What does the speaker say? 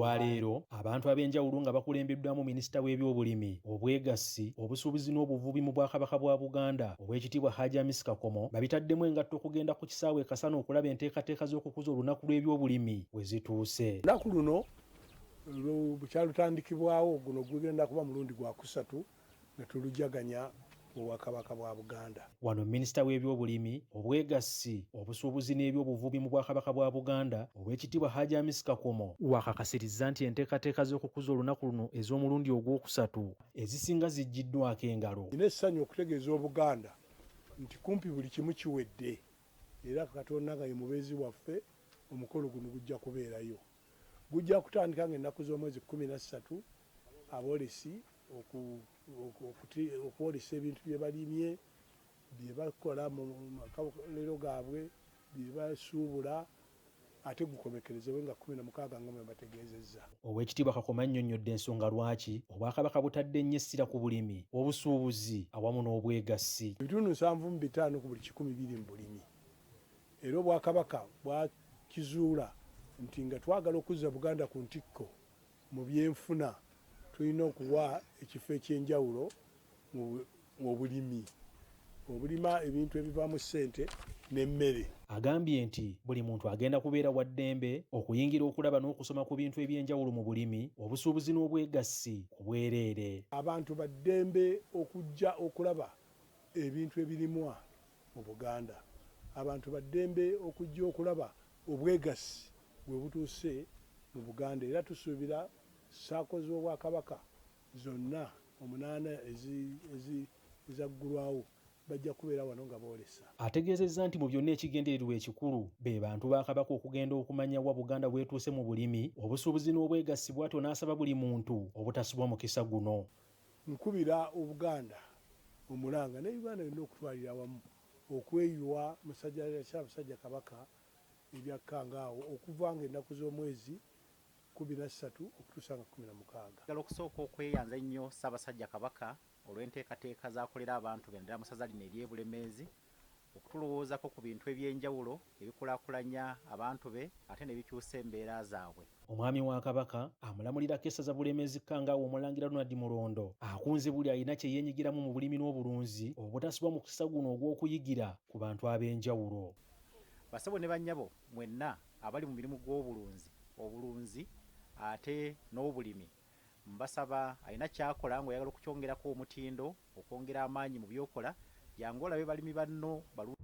Olwaleero abantu ab'enjawulo nga bakulembeddwamu minisita w'ebyobulimi, obwegassi, obusuubuzi n'obuvubi mu Bwakabaka bwa Buganda, Oweekitiibwa Hajji Amisi Kakomo babitaddemu engatto okugenda ku kisaawe e Kasana okulaba enteekateeka z'okukuza olunaku lw'ebyobulimi we zituuse. Olunaku luno bukyalutandikibwawo guno gugenda kuba mulundi gwakusatu nga tulujaganya mu Bwakabaka bwa Buganda. Wano minisita w'ebyobulimi, obwegassi, obusuubuzi n'ebyobuvubi mu Bwakabaka bwa Buganda, Oweekitiibwa Hajji Amisi Kakomo wakakasirizza nti enteekateeka z'okukuza olunaku luno ez'omulundi ogwokusatu ezisinga ziggyiddwako engalo. Nina essanyu okutegeeza Obuganda nti kumpi buli kimu kiwedde era Katonda nga ye mubeezi waffe omukolo guno gujja kubeerayo. Gujja kutandika ng'ennaku z'omwezi 13 aboolesi okwolesa ebintu bye balimye, bye bakola mu makolero gaabwe, bye basuubula ate gukomekerezebwe nga 16 nga bwe mbategeezezza. Oweekitiibwa Kakomo annyonnyodde ensonga lwaki Obwakabaka butadde nnyo essira ku bulimi, obusuubuzi awamu n'obwegassi. Ebitundu 75 ku buli kikumi biri mu bulimi era Obwakabaka bwakizuula nti nga twagala okuzza Buganda ku ntikko mu byenfuna tulina okuwa ekifo eky'enjawulo mu obulimi, obulima ebintu ebivaamu ssente n'emmere. Agambye nti buli muntu agenda kubeera wa ddembe okuyingira okulaba n'okusoma ku bintu eby'enjawulo mu bulimi, obusuubuzi n'obwegassi ku bwereere. Abantu ba ddembe okujja okulaba ebintu ebirimwa mu Buganda. Abantu ba ddembe okujja okulaba obwegassi bwe butuuse mu Buganda era tusuubira SACCO z'Obwakabaka zonna omunaana ezaggulwawo bajja kubeera wano nga boolesa. Ategeezezza nti mu byonna ekigendererwa ekikulu be bantu ba Kabaka okugenda okumanya wa Buganda weetuuse mu bulimi, obusuubuzi n'obwegassi bw'atyo n'asaba buli muntu obutasubwa mukisa guno. Nkubira Obuganda omulanga ne Uganda yonna okutwalira awamu okweyiwa mu Ssaabasajja Kabaka ebya Kkangaawo okuva ng'ennaku z'omwezi 13 okutuusa nga 16. Njagala okusooka okweyanza ennyo Ssaabasajja Kabaka olw'enteekateeka z'akolera abantu be naddala mu ssaza lino ery'e Bulemeezi okutulowoozako ku bintu eby'enjawulo ebikulaakulanya abantu be ate ne bikyusa embeera zaabwe. Omwami wa Kabaka amulamulirako essaza Bulemeezi Kkangaawo Omulangira Ronald Mulondo akunze buli alina kye yeenyigiramu mu bulimi n'obulunzi obutasubwa mukisa guno ogw'okuyigira ku bantu ab'enjawulo. Bassebo ne bannyabo mwenna abali mu mirimu gw'obulunzi, obulunzi ate n'obulimi mbasaba alina ky'akola ng'oyagala okukyongerako omutindo, okwongera amaanyi mu by'okola, jangu olabe balimi banno balunzi.